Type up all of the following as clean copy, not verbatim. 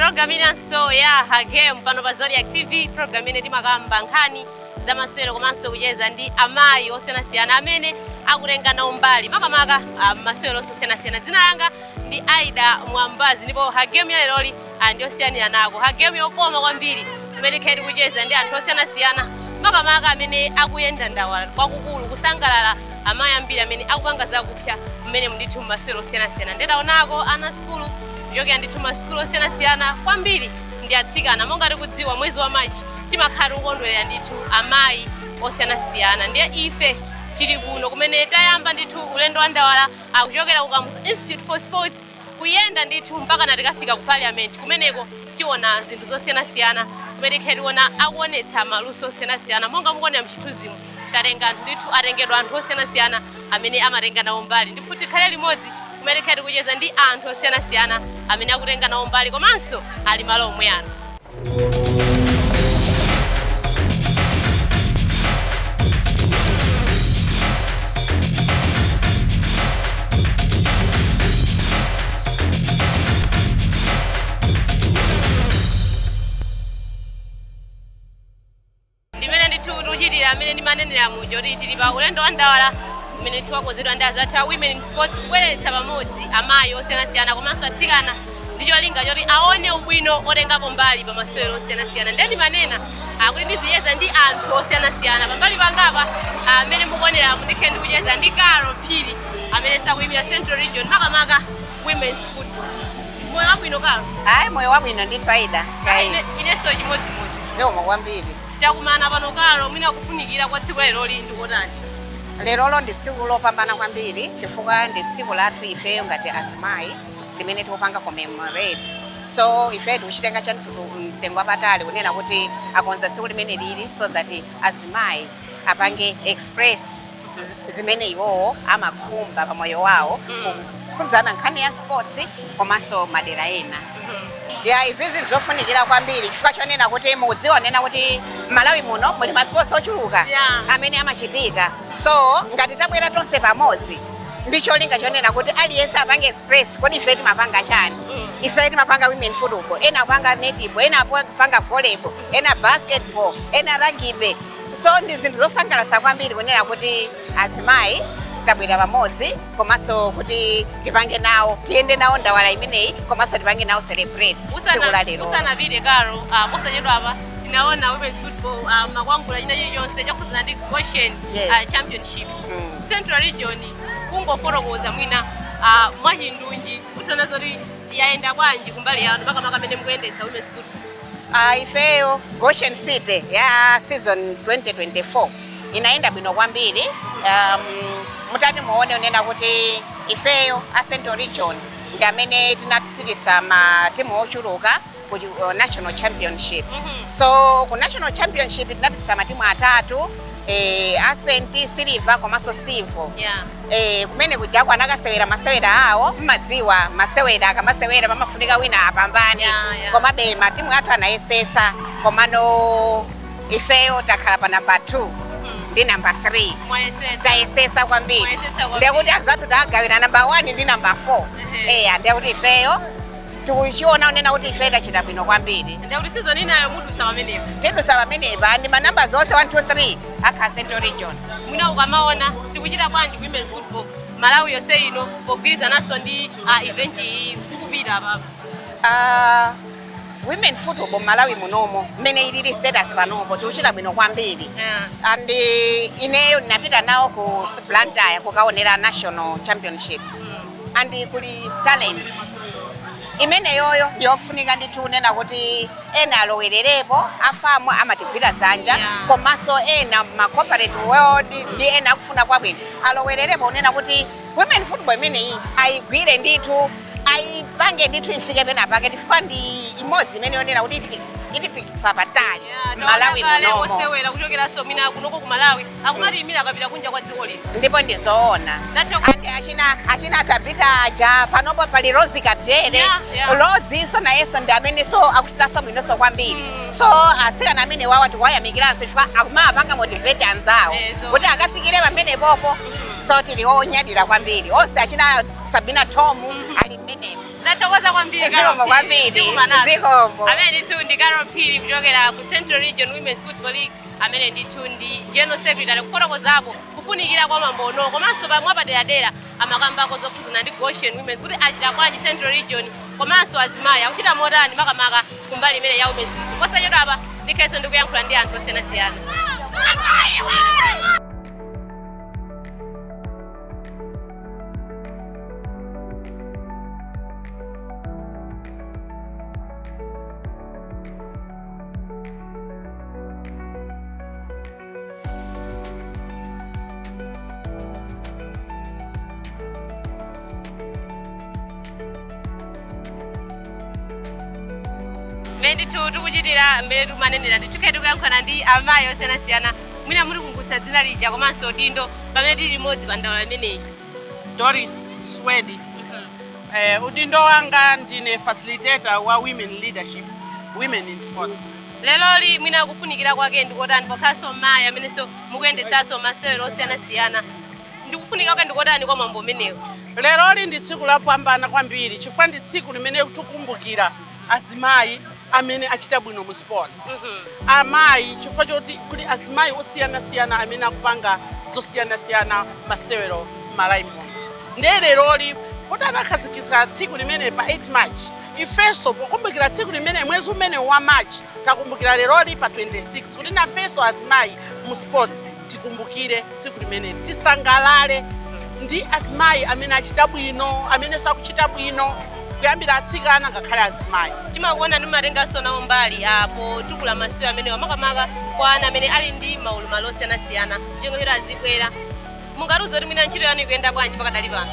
Program inanso ya Her Game pano pa Zodiak TV, program imene timakamba nkhani za masewero komanso kucheza ndi amayi osiyanasiyana amene akutenga nawo mbali makamaka masewero osiyanasiyana. Dzina langa ndi Aida Mwambazi ndipo Her Game ya leroli ndiyosiyanira nako. Her Game yokoma kwambiri imene tikhale tikucheza ndi anthu osiyanasiyana makamaka amene akuyenda ndawala kwakukulu kusangalala, amayi ambiri amene akupanga zakupsa mmene ndithu mmasewero osiyanasiyana. Ndetaonako ana sukulu kuchokera ndithu masukulu osiyanasiyana, kwambiri ndi atsikana. Monga tikudziwa, mwezi wa Machi timakhala tikukondwerera ndithu amayi osiyanasiyana. Ndiye ife tili kuno kumene tayamba ndithu ulendo wa ndawala akuchokera ku Kamuzu Institute for Sports, kuyenda ndithu mpaka na tikafika ku Parliament. Kumeneko tiona zinthu zosiyanasiyana kumene tikhale tiona akuonetsa maluso osiyanasiyana. Monga mukuonera mchithunzimu, tatenga anthu ndithu, atengedwa anthu osiyanasiyana amene amatenga nawo mbali. Ndipo tikhale limodzi kumene tikhale tikucheza ndi anthu osiyanasiyana amene akutenga nawo mbali komanso ali malo omwe ano. Ndimene ndithu tikuchitira amene ndimanenera muja kuti tili pa ulendo wa ndawala umene ndithu wakonzedwa ndi azathu a Women in Sports, kubweretsa pamodzi amayi osiyanasiyana komanso atsikana ndi cholinga choti aone ubwino otengapo mbali pa masewero osiyanasiyana. Ndiye ndimanena akuti ndizicheza ndi anthu osiyanasiyana. Pambali pangapa, amene mukuoneramu, ndikhe ndikucheza ndi Caro Phiri amene sakuyimira Central Region, makamaka women's football. Moyo wabwino, Caro? Hayi, moyo wabwino ndithu, Aida. Kai. Inenso chimodzimodzi. Zikomo kwambiri. Takumana pano, Caro, mwina kufunikira kwa tsiku leroli ndikotani? Lerolo ndi tsiku lopambana kwambiri chifukwa ndi tsiku lathu ifeyo ngati azimayi limene tikupanga commemorate. So ife tikuchitenga cha mtengo wapatali kunena kuti akonza tsiku limene lili so that azimayi apange express zimene iwowo amakhumba pa moyo wawo kukhudzana nkhani ya sports komanso madera ena. Ya, izizi zofunikira kwambiri chifukwa chonena kuti mukudziwa nena kuti Malawi muno muli ma sports ochuluka amene amachitika. So ngati tabwera tonse pamodzi ndi cholinga chonena kuti aliyense apange express kodi ife timapanga chani. Ife timapanga women football, ena apanga netball, ena apanga volleyball, ena basketball, ena rugby. So ndi zinthu zosangalatsa kwambiri kunena kuti azimayi tabwera pamodzi komanso kuti tipange nawo, tiyende nawo ndawala imeneyi komanso tipange nawo celebrate tsiku la lero. Usanapite, Caro, posachedwa apa tinaona women's football makwangula china chilichonse chokhudzana ndi Goshen Championship. Central Region, kungofotokoza mwina mwachindunji, kutiona zoti yayenda bwanji kumbali yanu makamaka amene mukuyendetsa women's football? Ifeyo Goshen City ya season 2024 inayenda bwino kwambiri. Mutati muone unena kuti ifeyo a Central Region ndi amene tinapitisa matimu ochuluka ku national championship. So ku national championship tinapitisa matimu atatu, Ascent, Silver komanso Civo. Kumene kujako anakasewera masewera awo. Mmadziwa masewera akamasewera pamafunika wina apambane. Komabe matimu athu anayesetsa, komano ifeyo takhala pa namba 2 ndi namba 3. Mwayesetsa. Tayesetsa kwambiri. Mwayesetsa kwambiri. Ndekuti anzathu tagawira namba 1 ndi namba 4. Eya, ndekuti ifeyo tikuchiona unena kuti ife tachita bwino kwambiri. Ndekuti season inayo mudutsa pamenepo? Tidutsa pamenepa ndi manamba zonse 1 2 3 akha Central Region. Mwina ukamaona tikuchita bwanji women's football Malawi yonse ino pogwirizananso ndi event iyi kukupita apapa? Women football Malawi munomo, mmene ilili status panopo, tikuchita bwino kwambiri. And ineyo ndinapita nawo ku Blantyre kukaonera national championship and kuli talent imeneyoyo ndiyofunika ndithu kunena kuti ena alowererepo. A FAM amatigwira dzanja komanso ena ma corporate world ndi ena akufuna kwabwino alowererepo kunena kuti women football imeneyi ayigwire ndithu, ayipange ndithu ifike pena pake, chifukwa ndi imodzi imene yonena kuti itipikisa patali Malawi Taona kale munomo. Osewera kuchokeranso mwina kunoko ku Malawi akumatiyimira akapita kunja kwa dziko lino. Ndipo ndizoona. And achina Tabita aja, panopo pali Rozi Kapyere. Rozi so nayenso ndi amene so akuchitanso bwinonso kwambiri. So atsikana amene wawa tikuwayamikiranso chifukwa akumapanga motivate anzawo kuti akafikire pamenepopo. So tili onyadira kwambiri onse achina Sabina Tom ali mmenemo. Tathokoza kwambiri. Zikomo kwambiri. Zikomo. Amene ndithu ndi Carol Phiri kuchokera ku Central Region Women's Football League, amene ndithu ndi general secretary, kufotokozapo kufunikira kwa mwambo uno, komanso pamwe apaderadera amakambako zokhuzana ndi Goshen Women's, kuti achita bwanji Central Region, komanso azimayi akuchita motani makamaka kumbali imene ya women's football. Posachedwa apa ndikhalenso ndikuyankhula ndi anthu osiyanasiyana. Mmene ndithu tikuchitira, mmene tikumanenera, ndithu tikuyankhulana ndi amayi osiyanasiyana. Mwina muli kumbutsa dzina lija komanso udindo pamene tili limodzi pa ndawala imeneyi. Doris Swedi. Udindo wanga ndine facilitator wa women leadership, women in sports. Leloli mwina kufunikira kwake ndikotani, pokhalanso mayi amenenso mukuyendetsanso masewero osiyanasiyana? Ndikufunika kwake ndikotani kwa mwambo umenewu? Leroli ndi tsiku lapambana kwambiri chifukwa ndi tsiku limene tikukumbukira azimayi amene achita bwino mu sports. Amayi, chifukwa choti kuli azimayi osiyanasiyana amene akupanga zosiyanasiyana masewero m'Malawi muno. Ndiye leroli kuti anakhazikitsa tsiku limene pa 8 March, ifenso pokumbukira tsiku limene mwezi umene wa March takumbukira leroli pa 26, kuti nafenso azimayi mu sports tikumbukire tsiku limene, tisangalale ndi azimayi amene achita bwino, amene sakuchita bwino, kuyambira atsikana ngakhale azimayi. Timakuona ndi matenganso nawo mbali apo tukula masewero amenewa, makamaka kwa ana amene ali ndi maulumali osiyanasiyana, chonga azibwera. Mungatiuze kuti mwina ntchito yanu ikuyenda bwanji pakadali pano?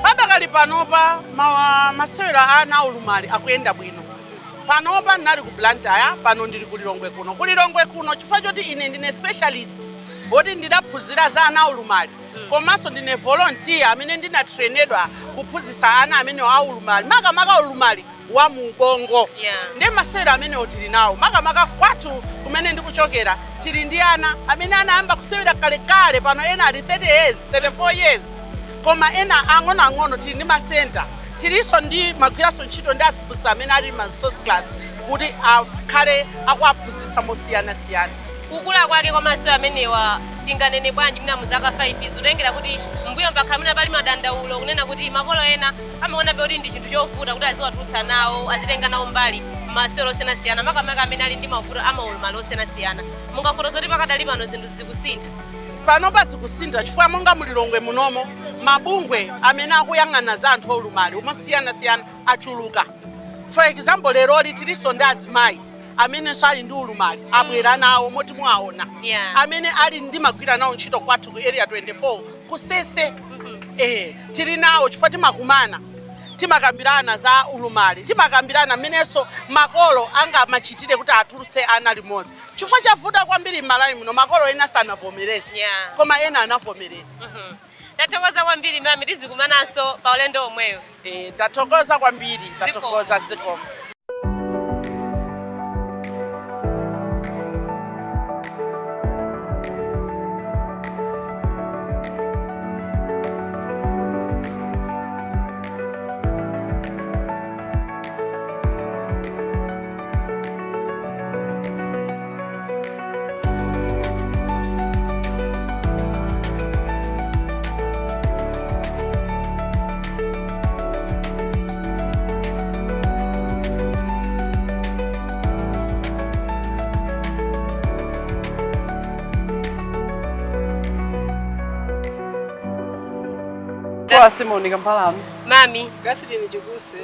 Padakali panopa masewero a ana aulumali akuyenda bwino. Panopa ndinali ku Blantyre, pano ndili ku Lilongwe kuno. Ku Lilongwe kuno chifukwa choti ine ndine specialist woti ndidaphunzira za ana aulumali, komanso ndine volunteer amene ndinatrainedwa kuphunzitsa ana amene aulumali, makamaka ulumali wa mu ubongo. Ndi masewero amenewo tili nawo makamaka kwathu kumene ndikuchokera. Tili ndi ana amene anayamba kusewera kalekale, pano ena ali 30 years, 34 years, koma ena ang'onoang'ono. Tili ndi ma center, tilinso ndi magwiranso ntchito ndi aziphunzitsi amene ali ma resource class kuti akhale akuaphunzitsa mosiyanasiyana. Kukula kwake kwa masewero amenewa tinganene bwanji mwina mu zaka 5, zikutengera kuti mbuyo mpakhala mwina pali madandaulo kunena kuti makolo ena amaona kuti ndi chinthu chovuta kuti aziwatulutsa nawo, azitenga nawo mbali masewero osiyanasiyana, makamaka amene ali ndi mavuto amaulumali osiyanasiyana? Mungafotokoze kuti pakadali pano zinthu zikusintha? Panopa zikusintha chifukwa monga mulilongwe munomo mabungwe amene akuyang'ana za anthu olumali omosiyanasiyana achuluka. For example, leroli tilinso ndi azimayi amenenso ali ndi ulumali, abwera nawo moti mwaona amene ali ndimagwira nawo ntchito kwathu ku Area 24 kusese. Tili nawo chifukwa timakumana, timakambirana za ulumali, timakambirana mmenenso makolo angamachitire kuti atulutse ana limodzi, chifukwa chavuta kwambiri m'Malawi muno, makolo ena sanavomereze, koma ena anavomereza. Tathokoza kwambiri mami, tizikumananso pa ulendo omweyo. Tathokoza kwambiri, tathokoza, zikomo. Kwa Simon Kampalami. Mami. Catherine Chikuse.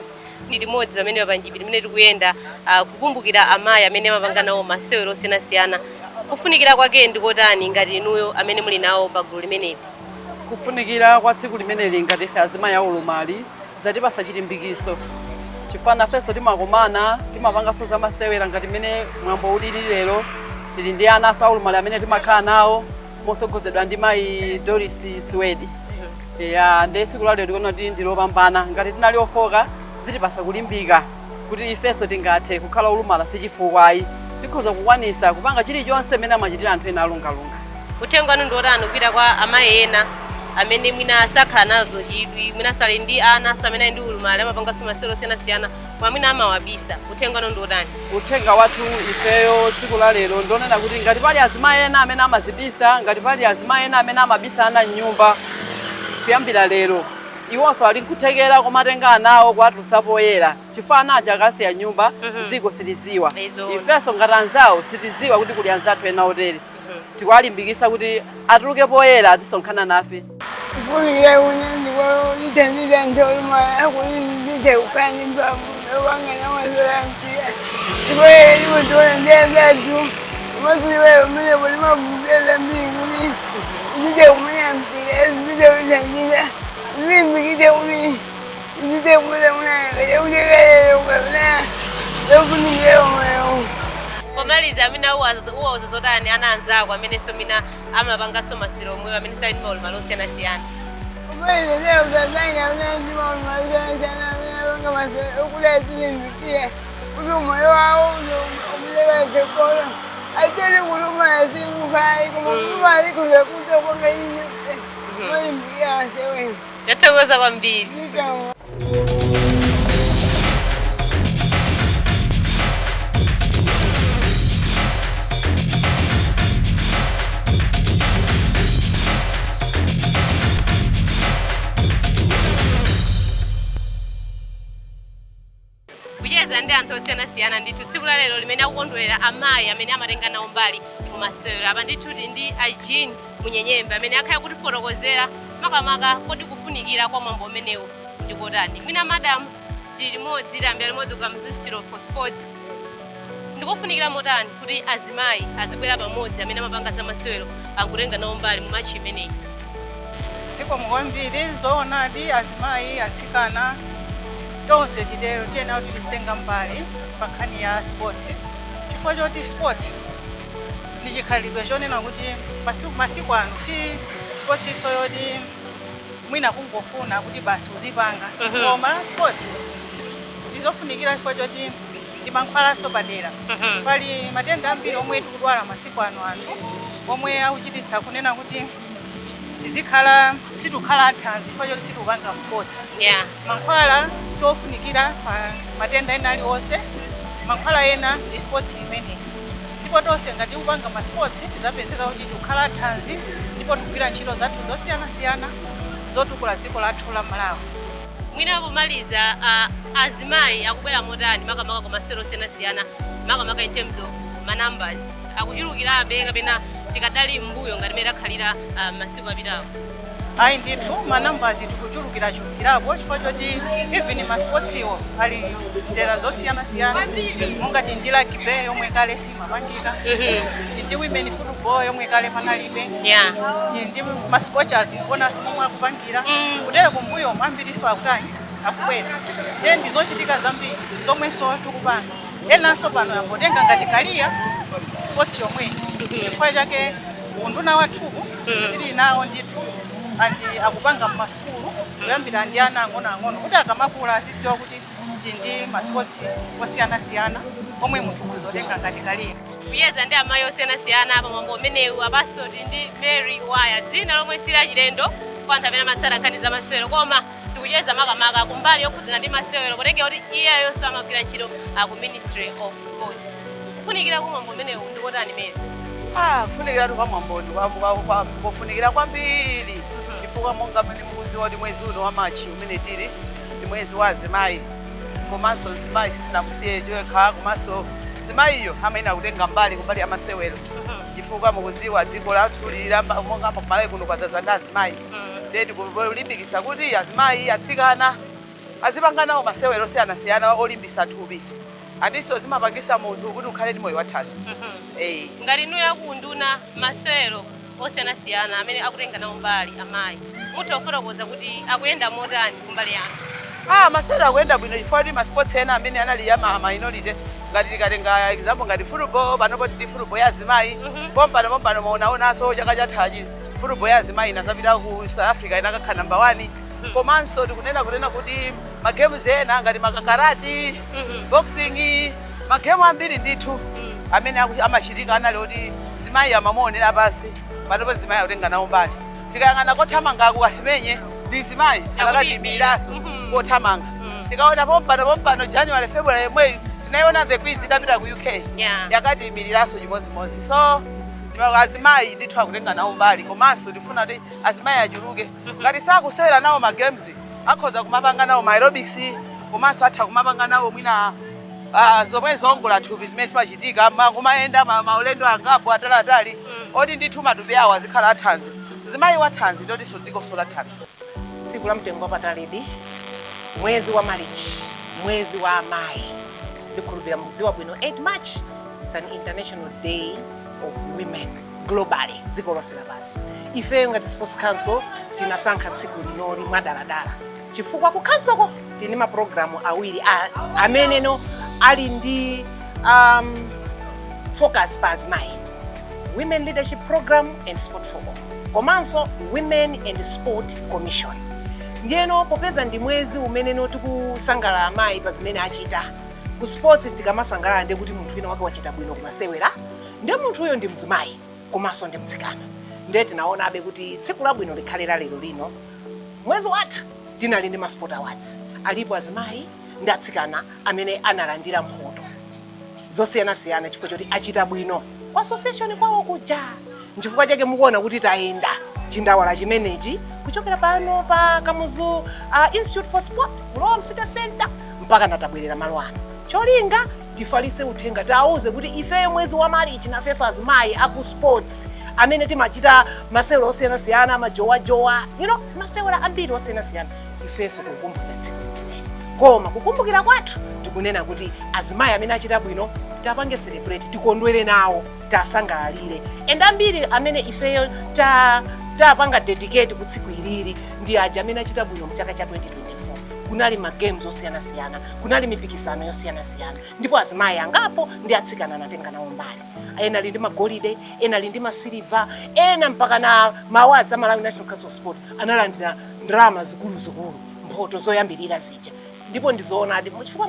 Ndi limodzi pamene panjipi limene tikuyenda, kukumbukira amayi amene amapanga nawo masewero osiyanasiyana. Kufunikira kwake ndikotani ngati inuyo amene muli nawo pa gulu limeneli? Kufunikira kwa tsiku limeneli ngati ife azimayi aulumali, zatipasa chilimbikiso chifukwa nafenso timakumana, timapanganso zamasewera ngati mmene mwambo ulili lero. Tili ndi anaso aulumali amene timakhala nawo mosogozedwa ndi mayi Doris Swedi. Ya, ndi tsiku lalero tikuona kuti ndilopambana. Ngati tinali ofoka, zitipasa kulimbika kuti ifenso tingathe kukhala olumala, sichifukwayi, tikhoza kukwanisa kupanga chilichonse mmene amachitira anthu ena alungalunga. Uthenga wanu ndi otani kupita kwa amayi ena? Amene mwina sakhala nazo chidwi, mwina sali ndi ana amene ali ndi ulumali, amapanganso masewero osiyanasiyana, koma mwina amawabisa, uthenga wanu ndi otani? Uthenga wathu ifeyo tsiku la lero ndionena kuti ngati pali azimayi ena amene amazibisa, ngati pali azimayi ena amene amabisa ana mnyumba, kuyambira lero iwonso ali nkuthekera kumatenga anawo kuwatulutsa poyera, chifukwa ana aja akasiya nyumba, ziko siliziwa. Izo. Ifenso ngati anzawo sitiziwa kuti kuli anzathu ena otere. Tikuwalimbikitsa kuti atuluke poyera, azisonkhana nafe. Kufunikira kunyanzi kwalithandiza anthu olumala kuti zithe kukhala ndi mphamvu yopangana masewera mpira, ndipo limationa ndi anzathu komanso iweyo pamenepo limaphunzira zambiri kuti zithe kumenya mpira, zithe kuthandiza zilimbikitse kuti zithe kupeza munayaka chakuchekalero kapena zofunikira moyo. Pomaliza, amene uwauza zotani ana anzako amenenso mina amapanganso masewero omwewo, amene sali ndi maulumali osiyanasiyana? Kumaliza, ndiyakuzazanga amene ndi maulumali osiyanasiyana amene apanga masewero okuti azilimbikira kuti umoyo wawo upite patsogolo. Atoli kulumala sikufayi, koma kulumala ikuza kuti kwanga icho molimbikira masewero. Tathokoza kwambiri. Zikomo. Kucheza ndi anthu osiyanasiyana ndithu tsiku la lero limene akukondwerera amayi amene amatenga nawo mbali mu masewero. Apa ndithu tili ndi a Jean Munyenyembe amene akhala kutifotokozera makamaka kodi kufunikira kwa mwambo umenewu ndikotani. Mwina madam, tili limodzi, tayambira limodzi ku Kamuzu Institute for Sports. Ndikofunikira motani kuti azimayi azibwera pamodzi amene amapanga za masewero, akutenga nawo mbali mu March imeneyi? Zikomo kwambiri. Zoonadi, azimayi, atsikana tonse titero, tiyenera kuti tizitenga mbali pa nkhani ya sports, chifukwa choti sports ndi chikhalidwe chonena kuti masiku ano si sports iso yoti mwina kungofuna kuti basi uzipanga, koma sports ndizofunikira chifukwa choti ndi mankhwalanso padera. Pali matenda ambiri omwe tikudwala masiku ano, anthu omwe akuchititsa kunena kuti tizikhala sitikukhala athanzi chifukwa choti sitikupanga sports. Mankhwala siofunikira pa matenda ena aliwonse, mankhwala ena ndi sports imeneyi. Ndipo tonse ngati tikupanga ma sports tidzapezeka kuti tikukhala athanzi ndipo tikugwira ntchito zathu zosiyanasiyana zotukula dziko lathu la Malawi. Mwina pomaliza, azimayi akubwera motani makamaka ku masewero osiyanasiyana, makamaka in terms of ma numbers, akuchulukirabe kapena tikadali mbuyo ngati mmene takhalira masiku apitawo? Ayi ndithu, ma numbers tikuchulukira chulukirapo chifukwa choti even ma sports iwo ali njera zosiyanasiyana, monga tili ndi rugby yomwe kale simapangika, tili ndi women football yomwe kale panalibe, tili ndi ma scorchers, mukuonanso momwe akupangira. Kutere kumbuyo ambiriso akutani, akubwera. Then ndi zochitika zambiri zomwenso tikupanga. Enanso pano yambotenga ngati career sports yomweyi, chifukwa chake unduna wathuku tili nawo ndithu andi akupanga mmasukulu kuyambira ndi ana ang'onoang'ono kuti akamakula azidziwa kuti tili ndi ma sports osiyanasiyana omwe munthu kuzotenga ngati career. Kuyeza ndi amayi osiyanasiyana pamwambo umenewu. Apanso tili ndi Mary Waya, dzina lomwe sili achilendo kwa anthu amene amatsata nkhani za masewero, koma tikucheza makamaka kumbali yokhudzana ndi masewero potengera kuti iyeyonso amagwira ntchito ku Ministry of Sports. Kufunikira kumwambo umenewu ndikotani, Mary? Ah, kufunikira kwa mwambondi kufunikira kwambiri, chifukwa monga mmene mukudziwa kuti mwezi uno wa March umene tili ndi mwezi wa azimayi, komanso mzimayi sitinamusiye yekha, komanso mzimayiyo amayenera kutenga mbali kumbali ya masewero, chifukwa mukudziwa dziko lathu lili monga kumalawi kuno kwadzaza ndi azimayi. Ndiye tikulimbikitsa kuti azimayi, atsikana azipanga nawo masewero osiyanasiyana olimbisa thupi, andinso zimapangisa munthu kuti ukhale ndi moyo wathanzi. Eh. Ngati inuyo akunduna, masewero osiyanasiyana amene akutenga nawo mbali amayi, mutha kufotokoza kuti akuyenda motani kumbali yanu? Ah, masewero akuyenda bwino chifukwa kuti ma sports ena amene anali ya ma minority, ngati tikatenga example ngati football, panopo tili football ya azimayi. Pompano pompano maonaonanso chaka chathachi football ya azimayi inazapita ku South Africa, inakakhala number 1. Komanso tikunena kunena kuti ma games ena ngati ma karate, boxing, ma game ambiri ndithu amene amachitika anali kuti zimayi amamuonera pasi, panopo zimayi akutenga nawo mbali. Tikayang'ana kothamangako, Kasimenye ndi mzimayi akatiyimiriranso kothamanga. Tikaona pompano pompano, January, February yemweyi, tinaiona the Queens idapita ku UK, yakatiyimiriranso chimodzimodzi. So azimayi ndithu akutenga nawo mbali, komanso tifuna kuti azimayi achuluke. Ngati sakusewera nawo ma games, akhoza kumapanga nawo ma aerobics, komanso atha kumapanga nawo mwina zomwe zongola thupi zimene zimachitika, kumayenda maulendo angapo ataliatali, oti ndithu matupi awo azikhala athanzi. Zimayi wathanzi ndotinso dziko la thanzi. Tsiku la mtengo wapatalidi, mwezi wa Marichi, mwezi wa amayi. Ndikhulupirira mukudziwa bwino, 8 March is an international day of women globally, dziko lonse lapansi. Ifeyo ngati Sports Council tinasankha tsiku linoli mwadaladala chifukwa ku councilko tini mapulogalamu awiri ameneno ali ndi focus pa azimayi: Women Leadership Program and Sport for All, komanso Women and Sport Commission. Ndiyeno popeza ndi mwezi umene tikusangalala amayi pa zimene achita ku sports, tikamasangalala ndiye kuti munthu wina wake wachita bwino kumasewera, ndiye munthuyo ndi mzimayi komanso ndi mtsikana. Ndiye tinaonabe kuti tsiku labwino likhale la lero lino. Mwezi watha tinali ndi ma sport awards. Alipo azimayi ndi atsikana amene analandira mphoto zosiyanasiyana chifukwa choti achita bwino ku association kwawo kuja. Nchifukwa chake mukuona kuti tayenda chindawala chimenechi kuchokera pano pa Kamuzu Institute for Sport, kulowa m'city center, mpaka natabwerera malo ano. Cholinga tifalitse uthenga, tiawuze kuti ifeyo mwezi wa Marichi nafenso azimayi aku sports amene timachita masewera osiyanasiyana, majowajowa, masewera ambiri osiyanasiyana, ifenso tikukumbukira tsiku limeneli. Koma kukumbukira kwathu tikunena kuti azimayi amene achita bwino tapange celebrate, tikondwere nawo, tasangalalire. And ambiri amene ifeyo tapanga dedicate ku tsiku ilili ndi aja amene achita bwino mchaka cha 2024. Kunali ma games osiyanasiyana, kunali mipikisano yosiyanasiyana, ndipo azimayi angapo ndi atsikana anatenga nawo mbali. Ena ali ndi magolide, ena ali ndi masiliva, ena mpaka na ma awards a Malawi National Council of Sport analandira ndalama zikuluzikulu, mphoto zoyambirira zija. Ndipo ndizoonadi, chifukwa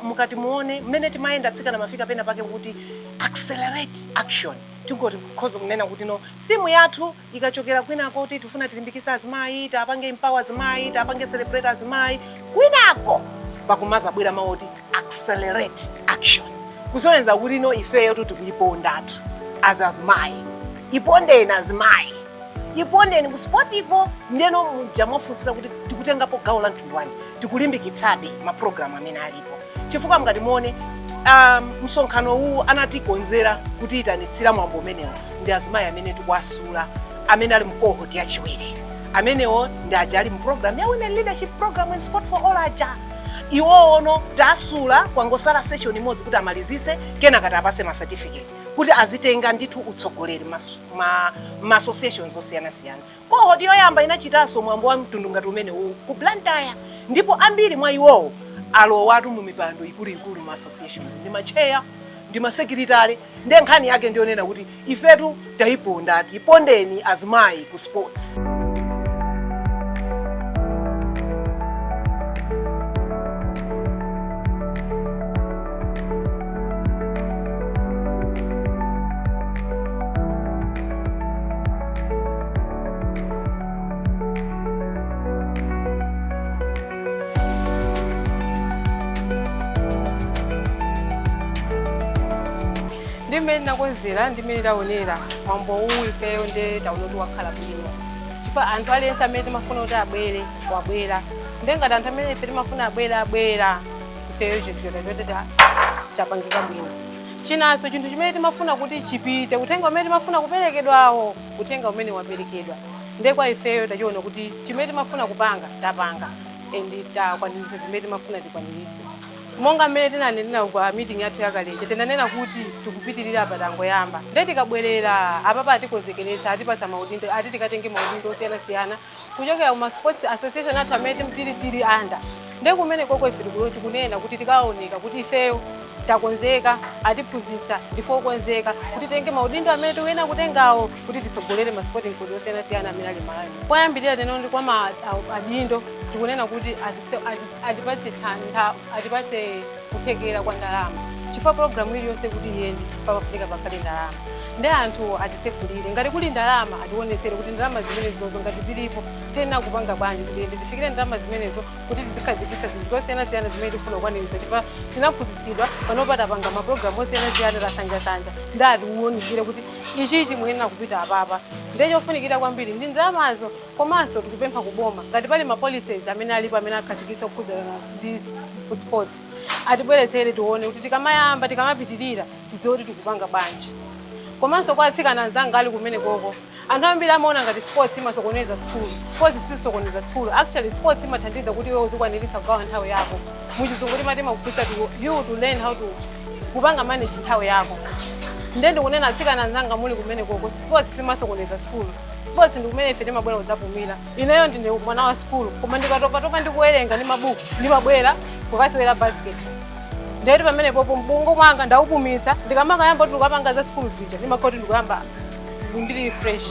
mukati muone mmene timayenda, atsikana mafika pena pake kuti accelerate action. Tingoti kukhoza kunena kuti no, theme yathu ikachokera kwinako kuti tifuna tilimbikitse azimayi, tapange empower azimayi, tapange celebrate azimayi, kwinako pakumazabwera mawu oti accelerate action, kusonyeza kuti no, ifeyo tikuyipondatu as azimayi. Ipondeni azimayi, ipondeni ku sportiko. Ndeno muja mwafunsira kuti tikutengapo gawo la mtundu wanji, tikulimbikitsabe mapulogalamu amene alipo, chifukwa mngati muone msonkhano uwu anatikonzera kuti itanitsira mwambo umenewo ndi azimayi amene tikuwasula, amene ali mu cohort yachiwiri. Amenewo ndi aja ali mu program ya Women Leadership Program and Sport for All aja. Iwowono tasula, kwangosala session imodzi kuti amalizise, kenaka tapase ma certificate kuti azitenga ndithu utsogoleri ma associations osiyanasiyana. Cohort yoyamba inachitanso mwambo wa mtundu ngati umene uwu ku Blantyre, ndipo ambiri mwa iwowo alowatu mu mipando ikuluikulu ma associations, ndi ma chair, ndi ma secretary. Ndiye nkhani yake ndiyonena kuti ifetu tayiponda, ipondeni azimayi ku sports. Ndi mmene tinakonzera, ndi mmene taonera mwambo uwu, ifeyo nde taona kuti wakhala bwino, chifukwa anthu aliyense amene timafuna kuti abwere wabwera. Nde ngati anthu amene ife timafuna abwere abwera, ifeyo chinthu chota choti chapangika bwino. Chinanso, chinthu chimene timafuna kuti chipite, uthenga umene timafuna kuperekedwawo, uthenga umene waperekedwa. Nde kwa ifeyo tachiona kuti chimene timafuna kupanga tapanga, and takwaniritsa zimene timafuna tikwaniritse. Monga mmene tinanenera kwa meeting yathu yakaleja, tinanena kuti tikupitirira apa, tangoyamba. Nde tikabwerera apapa atikonzekeretsa, atipatsa maudindo, ati tikatenge maudindo osiyanasiyana kuchokera kuma sports association athu amene tili under. Nde kumene koko ife tikunena kuti tikaoneka kuti ifeyo takonzeka, atiphunzitsa, ndife okonzeka kuti tenge maudindo amene tikuyenera kutengawo kuti titsogolere ma sporting code osiyanasiyana amene ali Malawi. Poyambirira teno ndi kwa ma adindo tikunena kuti atipatse kuthekera kwa ndalama, chifukwa program iliyonse kuti iyende pamafunika pakhale ndalama. Ndi anthu atitsekulire, ngati kuli ndalama ationetsere kuti ndalama zimenezozo ngati zilipo, tiyenera kupanga bwanji kuti tiyende tifikire ndalama zimenezo, kuti tizikhazikitsa zinthu zosiyanasiyana zimene tifuna kukwaniritsa, chifukwa tinaphunzitsidwa. Panopa tapanga mapulogalamu osiyanasiyana, tasanjasanja, ndi atiwunikire kuti ichichi muyenera kupita apapa. Ndiye chofunikira kwambiri ndi ndalamazo. Komanso tikupempha kuboma, ngati pali ma policies amene alipo amene akhazikitsa kukhudzana ndi sports, atibweretsere tione kuti tikamayamba, tikamapitirira, tidziwe kuti tikupanga bwanji. Komanso kwa atsikana anzanga ali kumene koko, anthu ambiri amaona ngati sports imasokoneza school. Sports sisokoneza school. Actually, sports imathandiza kuti iwe uzikwaniritsa kugawa nthawi yako. Muchizungu timati imakuphunzitsa you to learn how to kupanga manage nthawi yako. Ndiye ndikunena, atsikana anzanga muli kumene koko, sports simasokoneza school. Sports ndi kumene ife timabwera kudzapumira. Ineyo ndine mwana wa school, koma ndikatopatopa ndikuwerenga ndi mabuku, ndimabwera kukasewera basket. Ndeti pamene popo mbungu mwanga ndaupumitsa. Ndikamakayamba kuti ndikapanga za school zija, ndimakhala kuti ndikuyamba ndili fresh.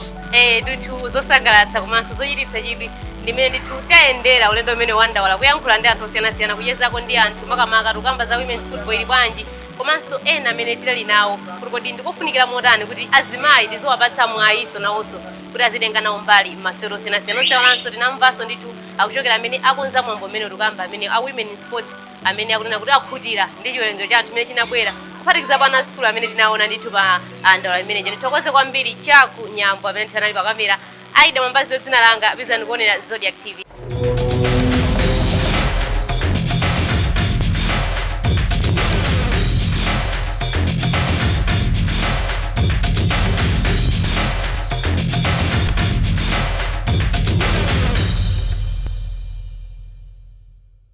Ndithu zosangalatsa komanso zochititsa chidwi ndimene ndithu tayendera ulendo umene wandawala, kuyankhula ndi anthu osiyanasiyana, kuchezako ndi anthu, makamaka tukamba za women's football ili bwanji, komanso ena amene tinali nawo kuti kodi ndikufunikira motani kuti azimayi tiziwapatsa mwayiso nawonso kuti azitenga nawo mbali m'masewero osiyanasiyana. Osewalanso tinamvanso ndithu akuchokera amene akonza mwambo umene tikamba, amene a Women in Sports, amene akunena kuti akhutira ndi chiwerengero cha anthu amene chinabwera, kuphatikiza pa ana sukulu amene tinaona ndithu pa ndawala imeneyi. Ndithokoze kwambiri Chaku Nyambo amene anali pa kamera. Aida Mwambazi dzina langa. Pitirizani kuonera Zodiak TV.